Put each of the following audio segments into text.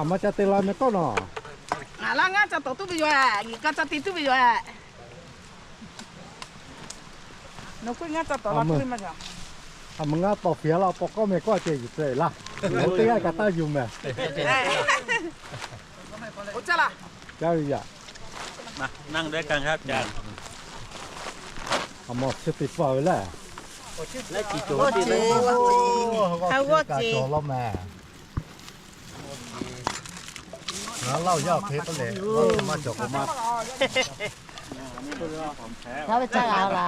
Maˇ ca te la meh kawˆ nawˬ. Ngaˬ laˇ ngaˇ ca tawˍ tuˉ ve yoˬ. Ngaˬ ka ca te tuˉ ve yoˬ. Nawˬ k'oˆ ngaˇ ca tawˍ la k'oˆ le maˇ ca. A meuꞈ ngaˇ tawˍ fiˍ a laˇ paw k'awˇ meh kawˆ ceh yuˬ tcuh laˇ. Oˇ teˇ g'aˇ kaꞈ taˇ yuˬ meh. Oˇ caˇ laˇ. Caˇ ve yaꞈ. A mawˬ chi teˇ hpaˍ ve lehˬ. G'awˇ ceˬ, g'awˇ ceˬ, g'awˇ ceˬ. Ngaˬ laˇ yaˇ awˬ hk'e k'oˆ leh, maˇ cawˬ k'o maˇ. Yaˇ ve caˇ g'a laˇ.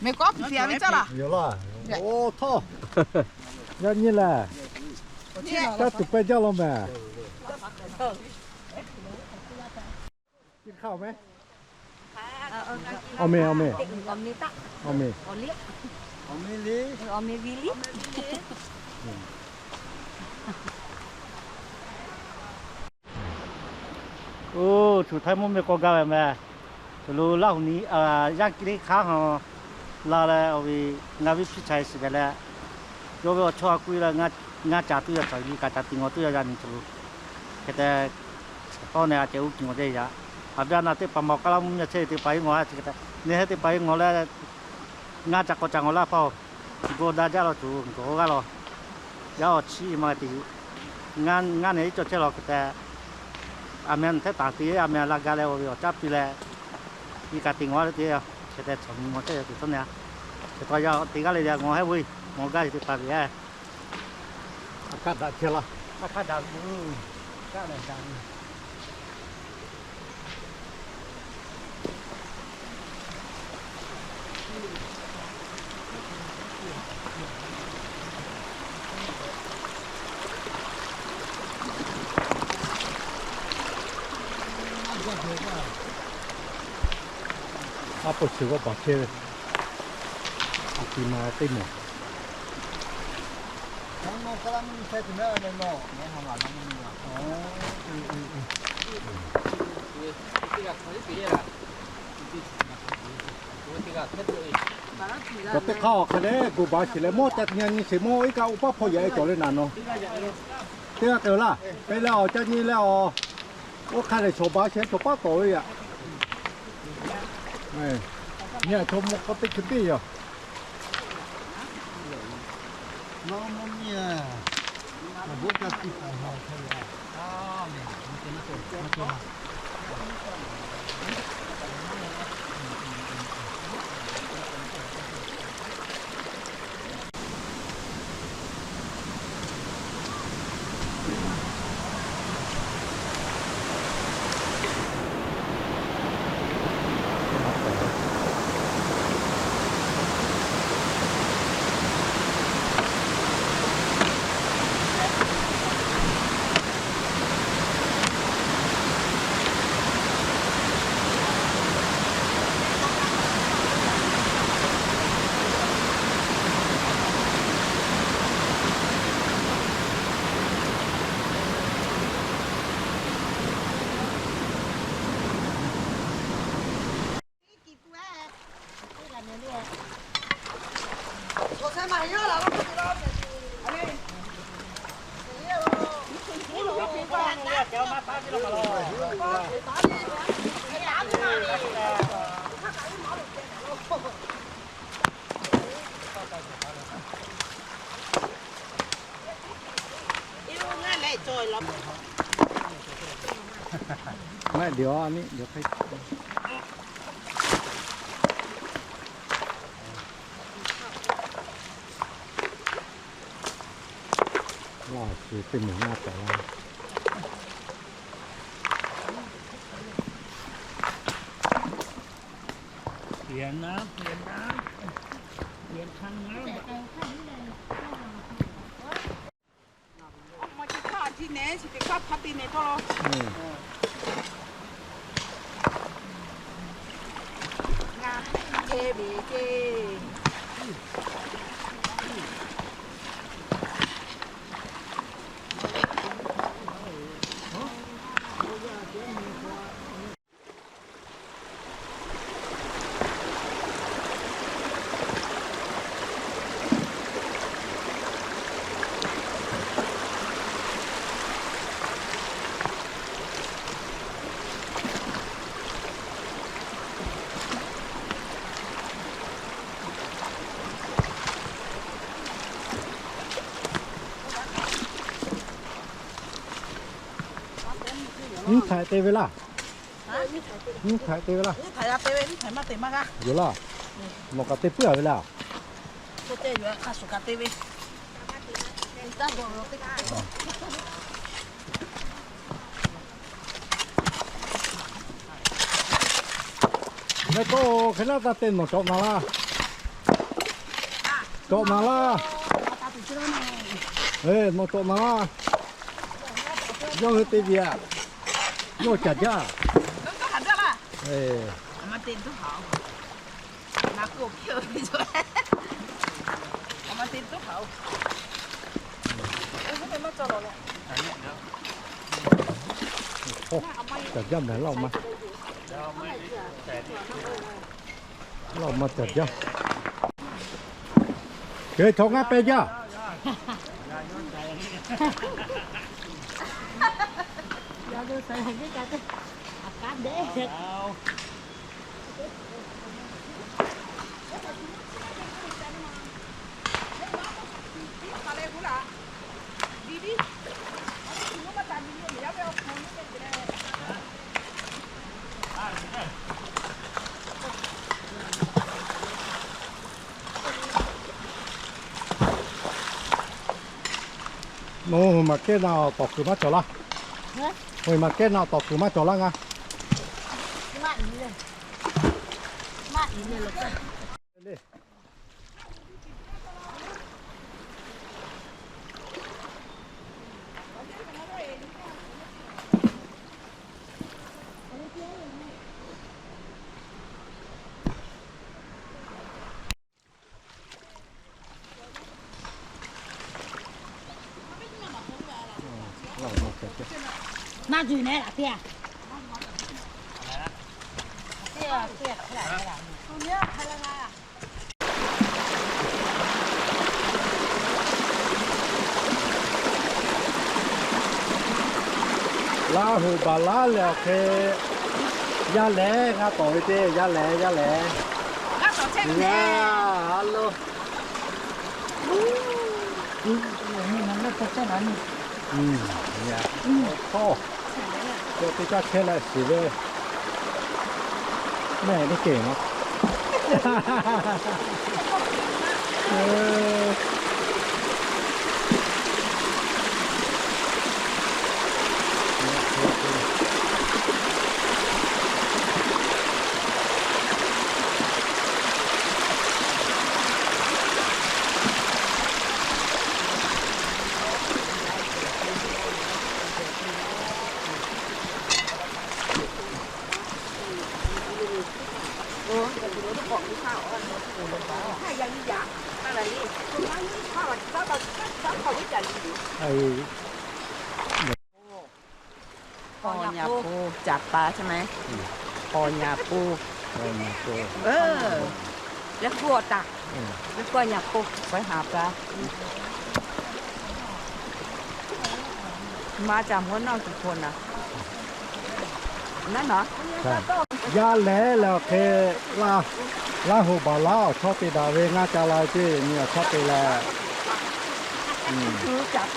Meh kawˆ hpiˍ hpiˍ a ve caˇ laˇ. Yoˬ laˇ. Oˇ htawˇ. Yaˇ nyi lehˬ. Caˇ tuˬ pehˇ jaˇ law meh. Awˬ meꞈ, awˬ meꞈ, awˬ meꞈ, awˬ meꞈ liˇ. Oˇ, choˬ htaiˇ mvuhˇ miˬ k'aw gaˇ ve meh. Choˬ lo Laˇ huˍ nyi, yaˇ kiˇ liˇ hk'aˇ hawˬ la leh, awˬ ve ngaˬ viˉ hpiˇ chaꞈ shiˍ ve leh, yawˇ ve awˬ chawˇ a k'oˆ leh, ngaˇ caˍ tuˬ yaˇ cawˬ, nyi kaꞈ caˍ tiꞈ ngawˬ tuˬ yaˇ yaˇ nyi choˬ lo. Hk'e te tawˇ neh a ceh uˉ kiˬ ngawˬ teˇ yaꞈ. A viˉ a naˬ teˇ hpaˍ maˬ awˬ k'aˉ laˇ mvuhˇ miˬ chehˇ ve teˇ hpaˍ iˉ ngawˬ ha chi hk'e te, neˇ hehˉ teˇ hpaˍ iˉ ngawˬ leh, ngaˇ caˍ k'awꞈ caˍ ngawˬ laˇ hpaˇ-oˬ. G'awˇ daꞈ jaˇ law tuˬ gawˬ g'aˇ law. Yaˇ awˬ chiˇ maˬ te, ngaˇ neh iˉ cawˬ chehˇ law hk'e te, a meh hteˇ taˍ te, a meh la ga leh awˬ ve awˬ caˉ piˇ leh, iˉ kaꞈ te ngawˬ a te, hk'e te chaw nyi ngawˬ chehˇ ve tuˬ tawˇ neh a. Hk'e te yaˇ te g'aˇ leh yaˇ ngawˬ hehˉ ve, ngawˬ gaˇ ve teˇ hpaˍ ve, a hkaˇ daꞈ chehˇ laˇ. A hkaˇ daꞈ ve, kaˇ leh daꞈ ve. A pawˆ shiˍ g'awˇ paˍ chehˇ ve, a ti ma teˇ moˍ. K'awꞈ teˇ hk'aˇ awˬ hk'a dehꞈ gu baˬ sheˍ leh mawˇ ca nyi nyi sheˍ mawˇ iˉ kaˆ oˇ paˉ hpawˇ yaꞈ e cawˬ le naˍ nawˬ. Teˇ g'aˇ te laˇ, te leh awˬ ca nyi leh awˬ, oˇ hk'a lehˬ shawˍ baˬ sheˍ shawˍ paˉ tawˍ ve yaꞈ. Nyi a chaw mawˇ k'awꞈ teˇ hkui teˇ yoˬ. Maˇ heˆ, liꞈ a ni liꞈ hk'e. Laˇ chi teˇ moˍ ngaˇ taˍ laˇ. Nyiˇ htaiꞈ te ve laˇ. Nyiˇ htaiꞈ te ve laˇ. Yoˬ laˇ. Nawˬ kaꞈ te puiˉ a ve laˇ. Mehˆ k'oˆ hk'e naˉ taˇ te nawˬ cawꞈ naˍ laˇ. Cawꞈ naˍ laˇ. Nawˬ cawꞈ naˍ laˇ. Yawˇ hui te ve aꞈ. Yawˇ caˬ jaˇ. Caˬ jaˇ mehˍ laˇ ma. Laˇ ma caˬ jaˇ. Kehˬ chaw ngaˇ peh jaˇ. Nawˬ hui maˬ kehˉ na tawˍ kuiˬ maˇ cawˬ laˇ. Hui maˬ kehˉ na tawˍ kuiˬ maˇ cawˬ laˇ ngaˇ. Naˇ zuˬ nehˬ laꞈ teˇ a. Laˇ hoꞈ baˬ laˉ leh awˬ hk'e, yaˇ lehˬ ngaˇ tawˍ ve teˇ, yaˇ lehˬ, yaˇ lehˬ. Ngaˇ, a lo. Teˇ caˇ chehˇ leh shiˍ ve, mehˆ teˇ kehˬ maˇ. Awˬ nyaˍ po, caˍ pa ใช่ไหม? Awˬ nyaˍ po. เรียกพวกจ้ะ เรียกพวก nyaˍ po ไปหาปลา มาจากหัวหน้ากี่คนน่ะ นั่นเหรอ? Yaˇ lehˬ leh awˬ hk'e, Laˇ hoꞈ baˬ laˉ awˬ chawˇ te daꞈ ve ngaˇ ca la ceˇ, nyi awˬ chawˇ te leh. Yaˇ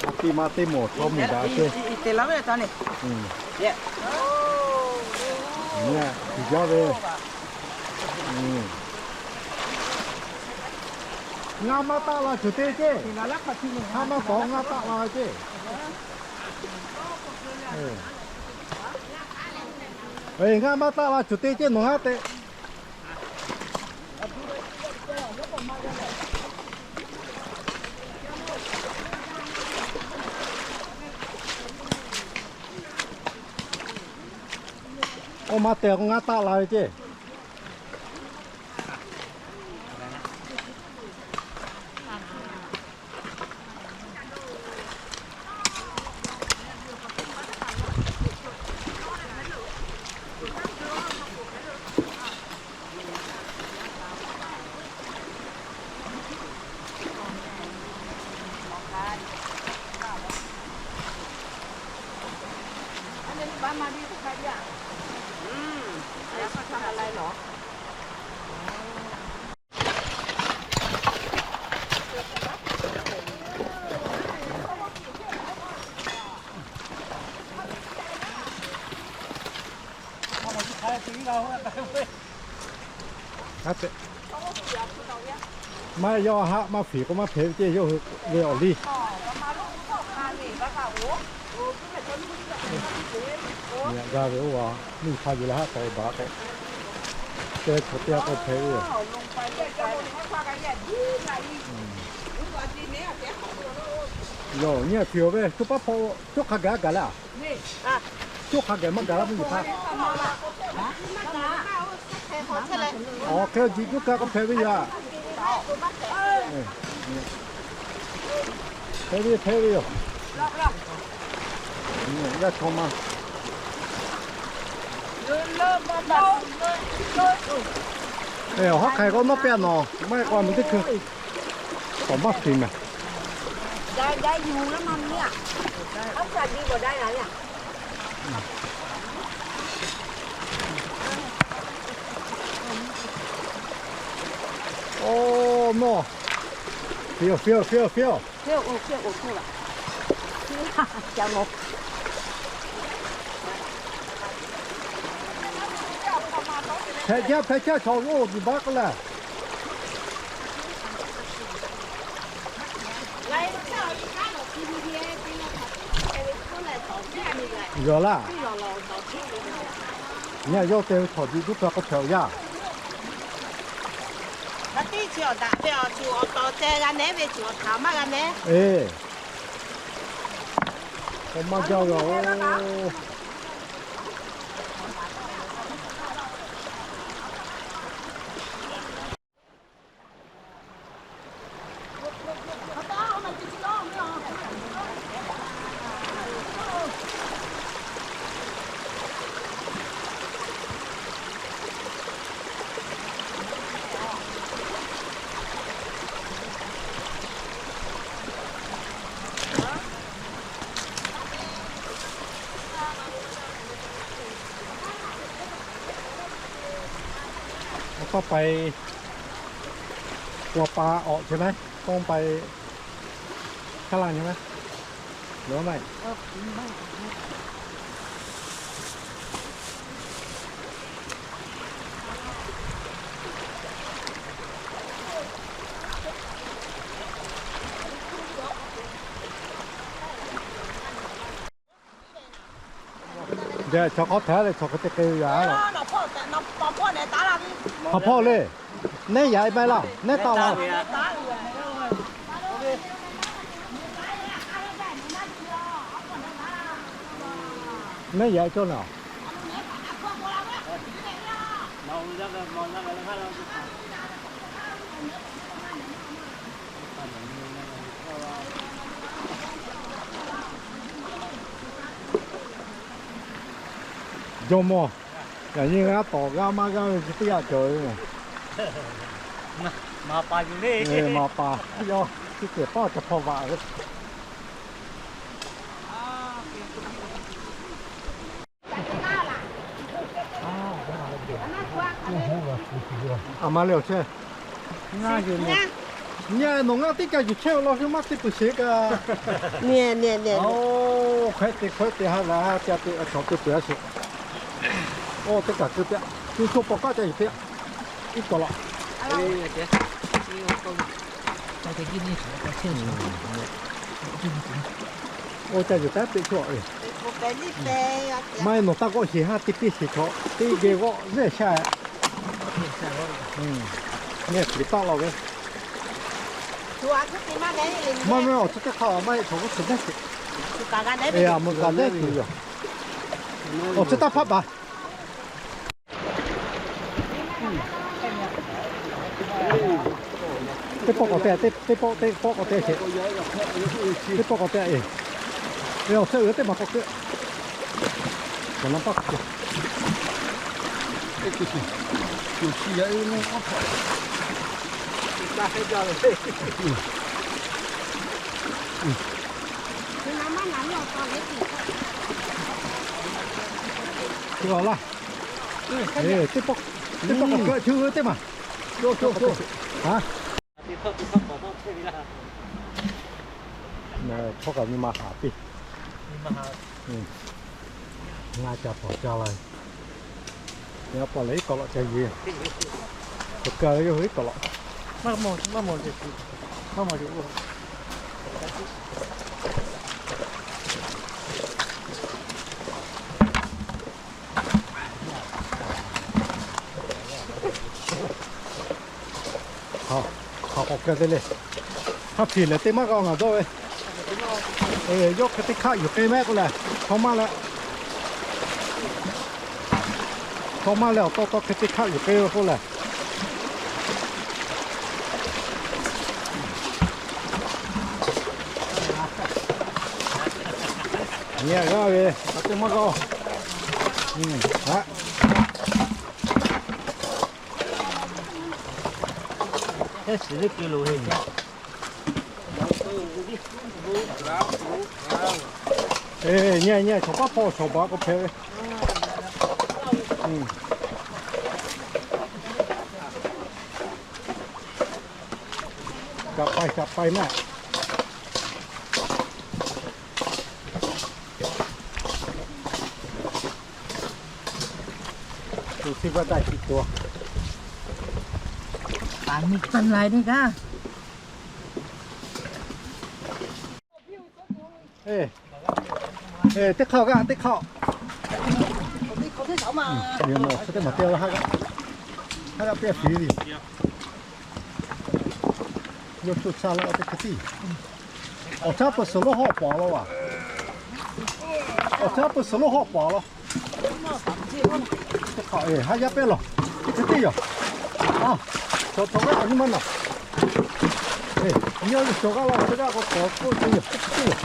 Aˬ ti ma teˇ mawˬ chaw mvuhˇ daꞈ ceˇ. Te laˇ ve ta ne. Tiˬ jaˇ ve. Ngaˇ maˇ taˆ la cawˬ te ceˇ. Ngaˇ maˇ tawˍ ngaˇ taˆ la ceˇ. Ngaˇ maˇ taˆ la cawˬ te ceˇ nawˬ ngaˇ te. Oˇ maˇ te k'o ngaˇ taˆ la ve ceˇ. Maˇ yawˇ haˆ maˇ hpeꞈ k'o maˇ hpehꞈ ve ceˇ, yawˇ hui ve awˬ liˇ. Nyi g'a ve oˇ a, miˇ hk'a yuˬ leh haˆ k'ai baˬ k'o, te chaw teˇ g'aˇ k'o hpehꞈ ve yoˬ. Yawˇ nyi a hpeꞈ-oˬ ve, coˇ paˉ hpawˇ coˇ hk'a gaˬ gaˬ laˇ. Coˇ hk'a gaˬ maˇ gaˬ laˇ, miˇ yuˬ hk'aˇ. Awˬ hk'e jiꞈ juˇ ka k'o hpehꞈ ve yoˬ. Hpehꞈ ve, hpehꞈ ve yoˬ. Yaˇ chaw ma. Awˬ haˉ hk'ai k'o nawˉ pehˇ nawˬ, maˇ heˆ k'o a muˬ teˇ hkui. Tawˍ maˇ hpeꞈ mehˍ. Oˇ mawˇ. Hpeꞈ-oˬ, hpeꞈ-oˬ, hpeꞈ-oˬ, hpeꞈ-oˬ. Hpehꞈ jaˇ, hpehꞈ jaˇ, chaw oˇ tuˬ baˆ k'oˆ leh. Yawˬ laˇ. Nyi yawˇ te ve chaw jiꞈ juˇ ka k'o hpehꞈ-oˬ yaˇ. Eˬ, k'o maˇ jaˇ ve yoˬ. K'oˆ pa, awˬ chi maˇ k'oˆ pa, hkaˇ laˇ nyi maˇ, lo maˇ. Chaw hk'awˇ htaꞈ leh chaw hk'e te k'ai ve yaꞈ a la. Hk'aw hpawˇ le. Nehˉ yaꞈ e maˇ laˇ, nehˉ taˆ la. Nehˉ yaꞈ e cawˇ naˬ. Jawˇ mawˇ, yaꞈ nyi g'a tawˍ g'a maˇ g'aˇ ve chi teˇ g'aˇ cawˬ ve. Maˍ paˍ, yawˇ chi cehˬ paˇ ca hpawˇ vaꞈ ve. A ma le awˬ chehˇ. Nyi nawˬ ngaˇ teˇ ca yuˬ chehˇ ve law, maˇ teˇ peuˬ sheˍ kaꞈ. Hk'aˬ hk'e te hk'aˬ hk'e te ha la ca te a chaw teˇ peuˬ a sheˍ. Oˇ teˇ kaˬ keu te, teˇ chaw paw k'aˆ ca yuˬ te. Iˉ kawꞈ laꞈ. Oˇ ca yuˬ taˉ teˇ chaw. Maˇ heˆ nawˬ taˇ k'awꞈ sheˍ haˉ teˇ piˇ sheˍ chaw teˇ geh g'awˆ zehˇ shaˆ. Nehˬ hpehꞈ taˆ la ve. Maˇ maˇ awˬ chi teˇ hk'aˇ maˇ heˆ chaw k'oˆ suhˍ dehˇ sheˍ. Eˬ, a meuˇ kaꞈ dehˇ tuˬ yoˬ. Awˬ chi taˇ hpaˆ baˬ. Teˇ pawˆ k'awꞈ te, teˇ pawˆ, teˇ pawˆ k'awꞈ te sheˍ. Teˇ pawˆ k'awꞈ te eˬ. Ve awˬ chehˇ uiˍ teˇ maˬ k'awꞈ keu. Kaꞈ na paˆ k'awꞈ keu. Chi a laˇ. Teˇ pawˆ, teˇ pawˆ k'awꞈ keu chi teˇ maˬ. Htawˇ kaꞈ nyi ma haꞈ piˇ. Ngaˇ ca pawˬ ca la. Yaꞈ pa lehˬ iˉ k'awꞈ lawꞈ ca yeˬ. K'awꞈ ka ve yawˇ hui iˉ k'awꞈ lawꞈ. Hk'aˬ k'awꞈ keu te le. Hk'a hpiˍ lehˬ teˇ maˇ g'a ngaˬ dawˇ ve. Yawˇ hk'e teˇ hkaˆ yuˬ k'ai mehˆ k'oˆ lehˬ, chaw maˇ leh, chaw maˇ leh awˬ taw taw hk'e teˇ hkaˆ yuˬ k'ai ve k'oˆ lehˬ. Nyi g'aˇ ve, a teˇ maˇ g'a. Nyi nyi, chaw paˉ hpawˇ chaw baˬ k'o hpehꞈ ve. Caꞈ pai caꞈ pai maˇ. Tu siˉ vaˇ daꞈ tiꞈ tuˬ. Paiˍ mi tcuh lai teˇ g'aˇ. Teˇ hk'aˇ g'aˇ teˇ hk'aˇ. Teˇ hk'aˇ teˇ hk'aˇ ma. Teˇ maˬ teˇ maˬ te la ha g'aˇ. Ha g'aˇ piˇ a piˇ ve. Yawˇ cuˇ caˇ la teˇ hk'e tiˉ. Awˬ caˉ peuˬ suhˍ lonˉ hawˆ paˍ law a. Awˬ caˉ peuˬ suhˍ lonˉ hawˆ paˍ law. Teˇ hk'aˇ ha yaˇ pehˇ law. Teˇ hk'e tiˉ yoˬ. A, chaw chaw g'aˇ awˬ nyi ma naˬ. Nyi a ve chaw g'aˇ la teˇ g'aˇ k'awꞈ k'awꞈ k'oˆ ce yoˬ. Teˇ hk'e tiˉ yoˬ.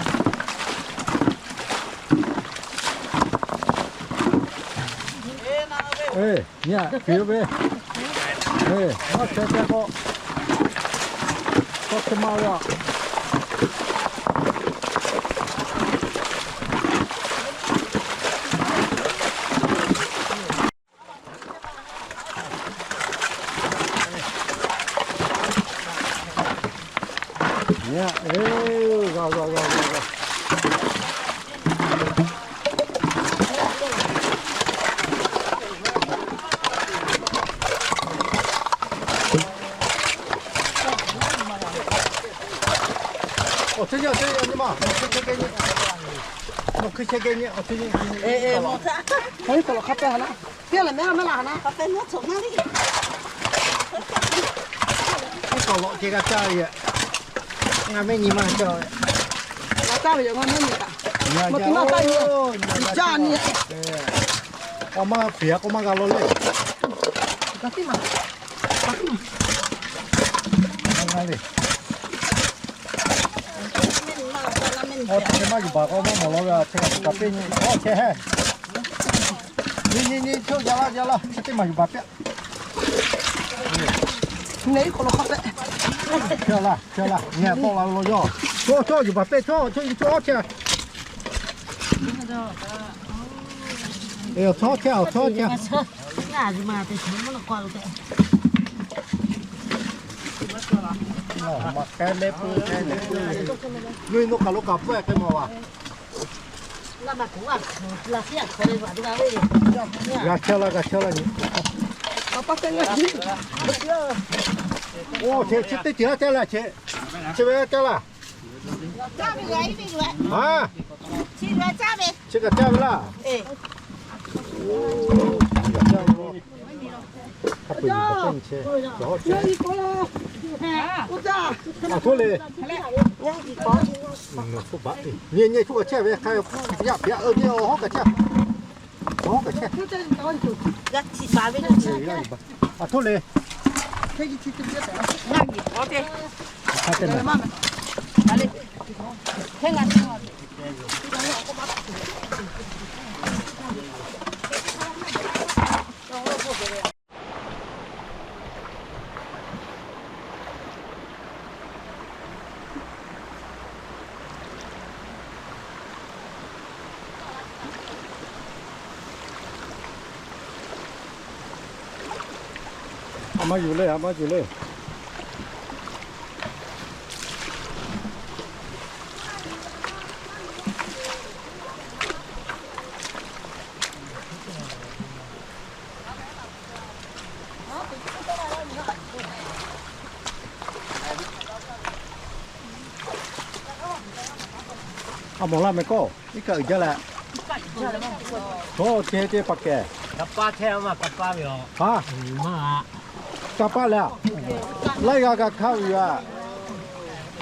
Nyi a hkui ve. Maˇ chehˇ chehˇ k'o, tawˇ hk'e maˇ g'a. Nyi a, g'a g'a g'a g'a g'a. Awˬ hkui nyi, awˬ hkui nyi, nyi ma, nawˬ hkui chehˇ geh nyi, nawˬ hkui chehˇ geh nyi, awˬ hkui nyi, awˬ hkui k'awꞈ lawꞈ hk'a pehˇ ha na. Teˇ lehˬ mehˉ maˇ la ha na. Iˉ k'awꞈ lawꞈ ce g'a caˇ ve yoˬ. Ngaˬ mehˆ nyi ma caˇ ve. G'a caˇ ve yoˬ, ngaˬ mehˆ nyi kaꞈ. Maˇ te maˇ caˇ nyi. Caˇ nyi. Awˬ maˇ hpiˍ a k'o maˇ g'a law le. G'a tiˉ maˬ. G'a tiˉ maˬ. Awˬ hk'e maˇ yuˬ baˬ k'o maˇ mawˬ law ve, a chehˇ kaꞈ kaꞈ peˇ nyi. Awˬ chehˇ hehˉ. Nyi nyi nyi, chaw yaˇ laˇ yaˇ laˇ, chi teˇ maˬ yuˬ baˬ piˇ. Nyi k'awꞈ lawꞈ hk'a pehˇ. Chaw laˇ chaw laˇ, nyi tawˆ la ve law yaˇ. Chaw chaw yuˬ baˬ pehˇ, chaw chaw yuˬ chaw chehˇ. Chaw chehˇ, chaw chehˇ. Maꞈ k'ehˉ leh pui k'ehˉ leh pui. Mvuhˇ naw kaˬ lo kaꞈ pfuhˇ k'ai maˬ vaˬ. G'a chehˇ laˇ, g'a chehˇ laˇ nyi. Oˇ, chi teˇ ceuˬ a caˇ laˇ che. Chi ve a caˇ laˇ. A, chi kaꞈ caˇ ve laˇ. Oˇ, chi kaꞈ caˇ ve laˇ. Nyi nyi, chaw kaꞈ chehˇ ve hk'a, yaˇ piˇ a, nyi awˬ hawˉ kaꞈ chehˇ. Awˬ hawˉ kaꞈ chehˇ. A htoˇ le. A maˇ yuˬ le, a maˇ yuˬ le. A mawˬ laˇ meh kawˇ, iˉ kaˆ uiˍ jaˇ leh. Chaw ceh ceh paˍ kehˬ. Ka paˇ chehˇ a maˇ ka paˇ ve a. Ha, ka paˇ leh a. Laiˉ g'a g'a hkaˇ ve yoˬ.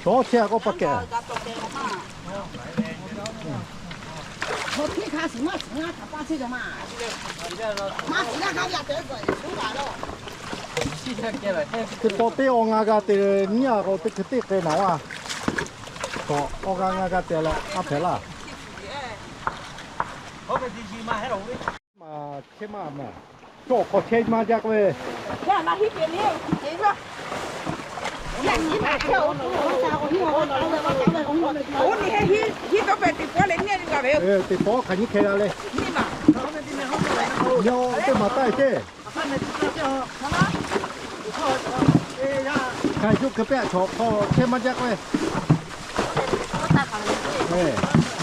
Chaw chehˇ a k'oˆ paˍ kehˬ. Teˇ paw teˇ awˬ ngaˬ g'a te nyiˇ a k'o teˇ hkui teˇ k'ai naˍ a. Awˬ g'a ngaˬ g'a te leh a hpehꞈ laˇ. Maˬ chehˇ maˇ maˬ, cawˬ hk'aw chehˇ maˇ jaˇ k'oˆ ve. Teˇ pawˆ hk'aˬ nyiˇ hkeh g'a le. Nyi teˇ maˬ taˇ ceˇ. Hk'aˬ hk'e keu pehˇ chaw hk'aw chehˇ maˇ jaˇ k'oˆ ve.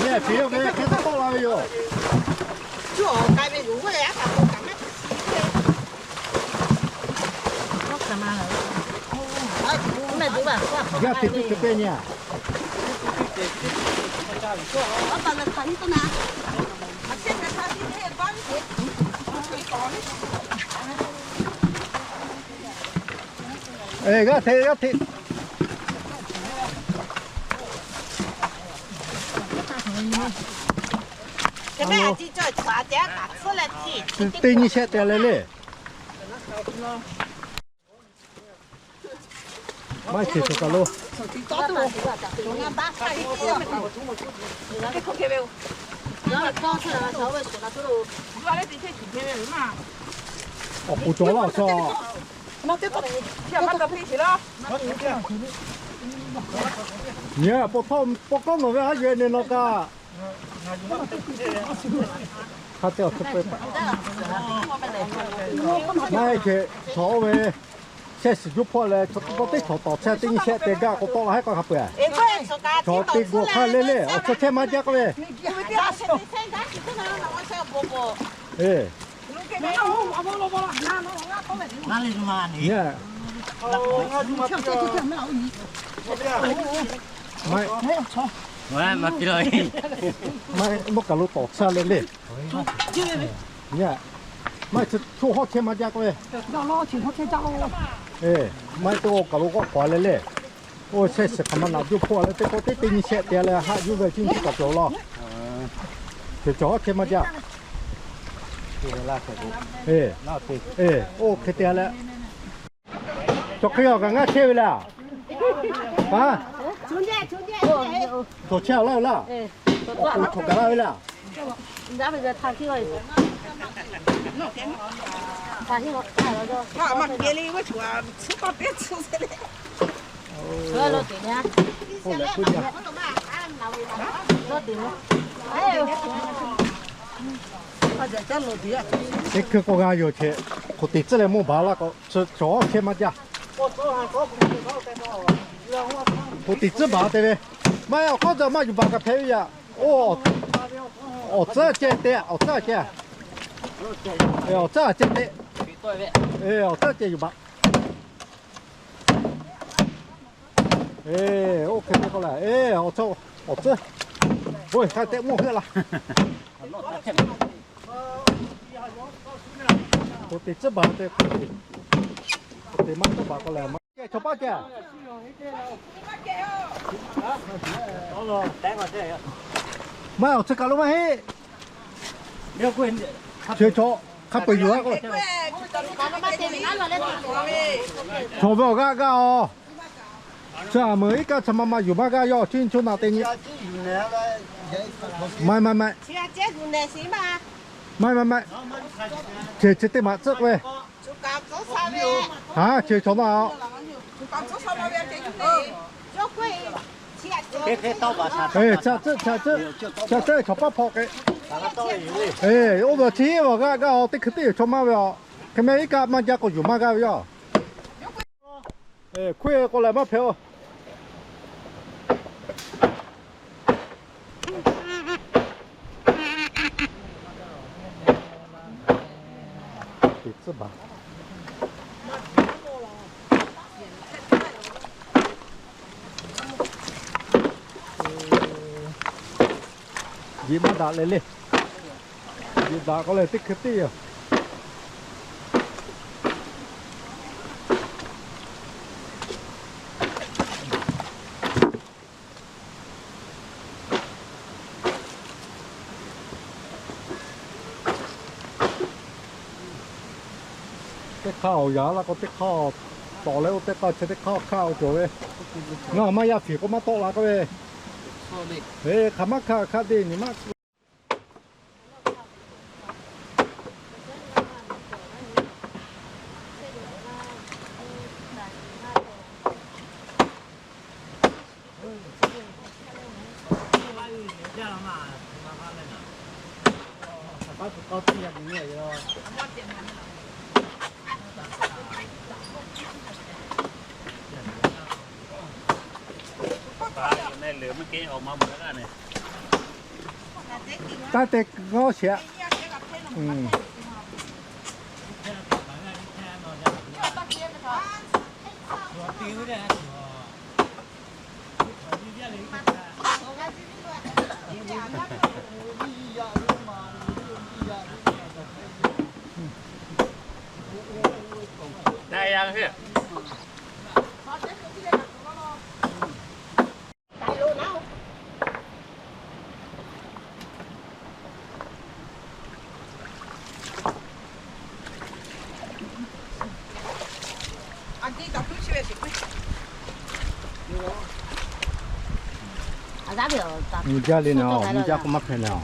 Nyi hk'e yawˇ ve hk'e tawˆ la ve yoˬ. Yaˇ te teˇ hkui pehˇ nyi a. G'aˇ hteꞈ, g'aˇ hteꞈ. Teˇ nyi shehˆ te leh le. Maˇ heˆ, cawˬ kaˬ lo. Awˬ k'oˍ cawˬ laˇ awˬ chaw. Nyi a, paw hkawˉ nawˬ ve haˉ yuˬ e ne nawˬ kaꞈ. Hk'a te awˬ hk'e, maˇ heˆ, cawˬ ve. Shehˆ shiˍ juˇ hpawˇ leh chaw teˇ pawˆ teˇ chaw tawˍ chehˇ teˇ nyi shehˆ te gaˇ k'o tawˆ la haiˉ k'aw hk'a peu-eˬ. Chaw te gu awˬ hk'aˇ le le awˬ chaw chehˇ maˇ jaˇ k'oˆ ve. Maˇ kaˬ lo tawˍ chehˇ le le. Maˇ heˆ, chaw hawˉ chehˇ maˇ jaˇ k'oˆ ve. Maˇ heˆ, teˇ g'aˇ kaˬ lo k'awꞈ k'awꞈ le le. Oˇ shehˆ shiˍ hk'aˬ ma naꞈ juˇ hpawˇ leh teˇ pawˆ teˇ teˇ nyi shehˆ te leh haˆ yuˇ ve chi nyi kaꞈ cawˬ law. Cawˬ cawˬ hawˉ chehˇ maˇ jaˇ. Oˇ hk'e te leh. Cawˬ hk'e awˬ kaꞈ ngaˇ chehˇ ve le. A, cawˬ chehˇ a laˇ ve laˇ. Cawˬ kaꞈ laˇ ve laˇ. Teˇ hkui k'o g'a yoˬ che, hk'oꞈ teꞈ tcuhˉ leh mawˇ baˬ laˇ k'o, cawˬ hawˉ chehˇ maˇ jaˇ. Hk'oꞈ teꞈ tcuhˉ baˬ te ve, maˇ heˆ, awˬ hk'awˇ tcuh maˇ yuˬ baˬ kaꞈ hpehꞈ ve yaꞈ. Oˇ, awˬ tcuhˉ ceh te, awˬ tcuhˉ ceh, awˬ tcuhˉ ceh te, awˬ tcuhˉ ceh yuˬ baˬ. Oˇ hk'e te k'oˆ leh, awˬ tcuhˉ, awˬ tcuhˉ, oˇ hk'a te mawˇ heuˆ la. K'oꞈ teꞈ tcuhˉ baˬ te, k'oꞈ teꞈ maˇ tcuhˉ baˬ k'oˆ leh, maˇ ceh chaw paˇ ceh. Maˇ awˬ tcuhˉ kaˬ lo maˇ heˆ. Chi chaw hk'a peu-eˬ yuˬ a k'o, chaw ve awˬ g'aˇ g'aˇ-oˬ. Chi a meuˬ iˉ kaˆ chi ma ma yuˬ maˇ g'aˇ yawˇ, chi nyi chaw naꞈ te nyi. Maˇ heˆ, maˇ heˆ, maˇ heˆ. Maˇ heˆ, maˇ heˆ. Ceh chi teˇ maꞈ tcuhˉ k'oˆ ve. Haˉ, ceh chaw maˇ a. Ca tcuhˉ, ca tcuhˉ, ca tcuhˉ, chaw paˇ hpawꞈ k'ai. Oˇ ve chi awˬ g'aˇ g'aˇ-oˬ, teˇ hkui teˇ yoˬ chaw maˇ ve a. Hk'e meh iˉ kaˆ maˇ jaˇ k'o yuˬ maˇ g'aˇ ve yoˬ. Hkawehˇ k'o lehˬ maˇ hpehꞈ-oˬ. Yeꞈ maˇ daꞈ leh le. Yeꞈ daꞈ k'o lehˬ teˇ hkui teˇ yoˬ. Teˇ hk'aˇ awˬ yaꞈ la k'o teˇ hk'aˇ tawˍ leh oˇ teˇ hk'aˇ chi teˇ hk'aˇ hk'aˇ awˬ cawˬ ve. Ngaˬ maˇ yaˇ fiˍ k'o maˇ tawˆ la k'oˆ ve. Hk'aˬ maˇ hk'aˇ hk'aˇ te nyi maˇ Taˇ te g'awˇ sheˍ. Nyi jaˇ le naˍ, nyi jaˇ k'o maˇ hpehꞈ naˍ.